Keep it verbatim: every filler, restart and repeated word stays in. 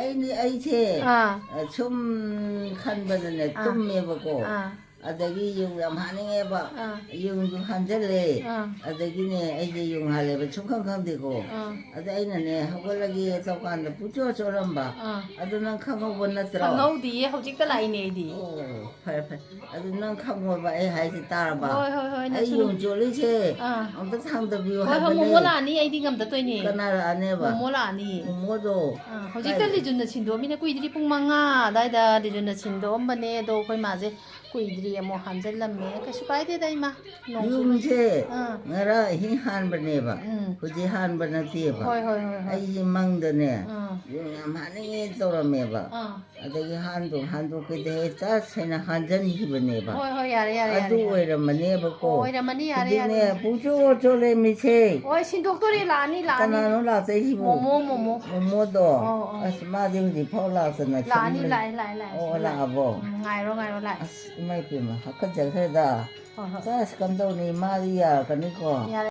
ꯑꯩ ꯑꯩꯁꯦ ꯑꯥ꯫ ꯁꯨꯝ ꯈꯟꯕꯗꯅꯦ ꯑꯥ꯫ ꯇꯨꯝꯃꯦꯕꯀꯣ꯫ ꯑꯥ꯫ ꯑꯗꯒꯤ ꯌꯨꯡ ꯌꯥꯝ ꯍꯥꯟꯅꯤꯡꯉꯦꯕ꯫ ꯑꯥ꯫ ꯌꯨꯡꯁꯨ ꯍꯥꯟꯖꯜꯂꯦ꯫ ꯑꯥ꯫ ꯑꯗꯒꯤꯅꯦ ꯑꯩꯁꯦ ꯌꯨꯡ ꯍꯥꯜꯂꯦꯕ ꯁꯨꯡꯈꯪ ꯈꯪꯗꯦꯀꯣ꯫ ꯑꯥ꯫ ꯑꯗ ꯑꯩꯅꯅꯦ ꯍꯧꯒꯠꯂꯒꯦ ꯇꯧꯀꯥꯟꯗ ꯄꯨꯡꯆꯣꯠ ꯆꯣꯠꯂꯝꯕ꯫ ꯑꯥ꯫ ꯑꯗꯨ ꯅꯪ ꯈꯪꯍꯧꯕ ꯅꯠꯇ꯭ꯔꯣ? ꯈꯪꯍꯧꯗꯤꯌꯦ, ꯍꯧꯖꯤꯛꯇ ꯂꯥꯛꯏꯅꯦ ꯑꯩꯗꯤ꯫ ꯑꯣ, ꯐꯔꯦ, ꯐꯔꯦ꯫ ꯑꯗꯨ ꯅꯪ ꯈꯪꯉꯣꯏꯕ ꯑꯩ ꯍꯥꯏꯁꯦ ꯇꯥꯔꯕ? ꯍꯣꯏ, ꯍꯣꯏ, ꯍꯣꯏ, ꯑꯩ ꯅꯪꯁꯨ ꯌꯨꯡ ꯆꯣꯠꯂꯤꯁꯦ ꯑꯥ꯫ ꯑꯝꯇ ꯊꯥꯡꯗꯕꯤꯌꯨ ꯍꯣꯏ, ꯍꯣꯏ, ꯍꯥꯏꯕꯅꯦ꯫ ꯃꯣꯃꯣ ꯂꯥꯛꯑꯅꯤ, ꯑꯩꯗꯤ ꯉꯝꯗ ꯇꯣꯏꯅꯦ꯫ ꯀꯅꯥ ꯂꯥꯛꯑꯅꯦꯕ? ꯃꯣꯃꯣ ꯂꯥꯛꯑꯅꯤ꯫ ꯃꯣꯃꯣꯗꯣ ꯑꯥ, ꯍꯧꯖꯤꯛꯇ ꯀꯥꯏꯗ? ꯂꯤꯖꯨꯟꯅ ꯁꯤꯟꯗꯣꯛꯑꯃꯤꯅ ꯀꯨꯏꯗ꯭ꯔꯤ, ꯄꯨꯡ ꯃꯉꯥ ꯑꯗꯥꯏꯗ ꯂꯤꯖꯨꯟꯅ ꯁꯤꯟꯗꯣꯛꯑꯝꯕꯅꯦ, ꯑꯗꯣ ꯑꯩꯈꯣꯏ ꯃꯥꯁꯦ ꯀꯨꯏꯗ꯭ꯔꯤ ꯑꯃꯨꯛ ꯍꯥꯟꯖꯜꯂꯝꯃꯦ꯫ ꯀꯩꯁꯨ ꯀꯥꯏꯗꯦꯗ ꯏꯃꯥ, ꯅꯣꯡ ꯆꯨꯕ-, ꯌꯨꯝꯁꯦ ꯑꯥ꯫ ꯉꯔꯥꯡ ꯑꯍꯤꯡ ꯍꯥꯟꯕꯅꯦꯕ, ꯎꯝ꯫ ꯍꯧꯖꯤꯛ ꯍꯥꯟꯕ ꯅꯠꯇꯦꯕ꯫ ꯍꯣꯏ, ꯍꯣꯏ, ꯍꯣꯏ, ꯍꯣꯏ꯫ ꯑꯩꯁꯦ ꯃꯪꯗꯅꯦ, ꯑꯥ꯫ ꯌꯨꯝ ꯌꯥꯝ ꯍꯥꯟꯅꯤꯡꯉꯦ ꯇꯧꯔꯝꯃꯦꯕ꯫ ꯑꯥ꯫ ꯑꯗꯒꯤ ꯍꯥꯟꯗꯣꯛ ꯍꯥꯟꯗꯣꯛꯀꯦꯗꯦ ꯍꯦꯛꯇ ꯁꯦꯡꯅ ꯍꯥꯟꯖꯟꯈꯤꯕꯅꯦꯕ꯫ ꯍꯣꯏ, ꯍꯣꯏ, ꯌꯥꯔꯦ, ꯌꯥꯔꯦ, ꯑꯗꯨ ꯌꯥꯔꯦ, ꯌꯥꯔꯦ꯫ ꯑꯣꯏꯔꯝꯃꯅꯦꯕꯀꯣ꯫ ꯑꯣ, ꯑꯣꯏꯔꯝꯃꯅꯤ, ꯌꯥꯔꯦ, ꯍꯧꯖꯤꯛꯅꯦ ꯌꯥꯔꯦ꯫ ꯄꯨꯡꯆꯣꯠ ꯆꯣꯠꯂꯦ ꯃꯤꯠꯁꯦ꯫ ꯍꯣꯏ, ꯁꯤꯟꯗꯣꯛꯇꯣꯔꯦ, ꯂꯥꯛꯑꯅꯤ, ꯂꯥꯛꯑꯅꯤ꯫ ꯀꯅꯥꯅꯣ ꯂꯥꯛꯇꯣꯏꯁꯤꯕꯨ? ꯃꯣꯃꯣ, ꯃꯣꯃꯣ꯫ ꯃꯣꯃꯣꯗꯣ꯫ ꯑꯣ, ꯑꯣ꯫ ꯑꯁ, ꯃꯥꯗꯤ ꯍꯧꯖꯤꯛ ꯐꯥꯎ ꯂꯥꯛꯇꯅ ꯂꯥꯛꯑꯅꯤ, ꯁꯨꯝ ꯂꯩ-, ꯂꯥꯛꯑꯦ, ꯂꯥꯛꯑꯦ, ꯂꯥꯛꯑꯦ, ꯑꯣ, ꯂꯥꯛꯑꯦ꯫ ꯂꯥꯛꯑꯕꯣ? ꯎꯝ, ꯉꯥꯏꯔꯣ, ꯉꯥꯏꯔꯣ, ꯂꯥꯛꯑꯦ꯫ ꯑꯁ, ꯏꯃꯥ ꯏꯄꯦꯝꯃ, ꯍꯥꯀꯠꯆꯈ꯭ꯔꯦꯗ꯫ ꯍꯣꯏ, ꯍꯣꯏ꯫ ꯑꯁ, ꯀꯝꯗꯧꯅꯤ? ꯃꯥꯗꯤ ꯌꯥꯔꯛꯀꯅꯤꯀꯣ? ꯌꯥꯔꯦ,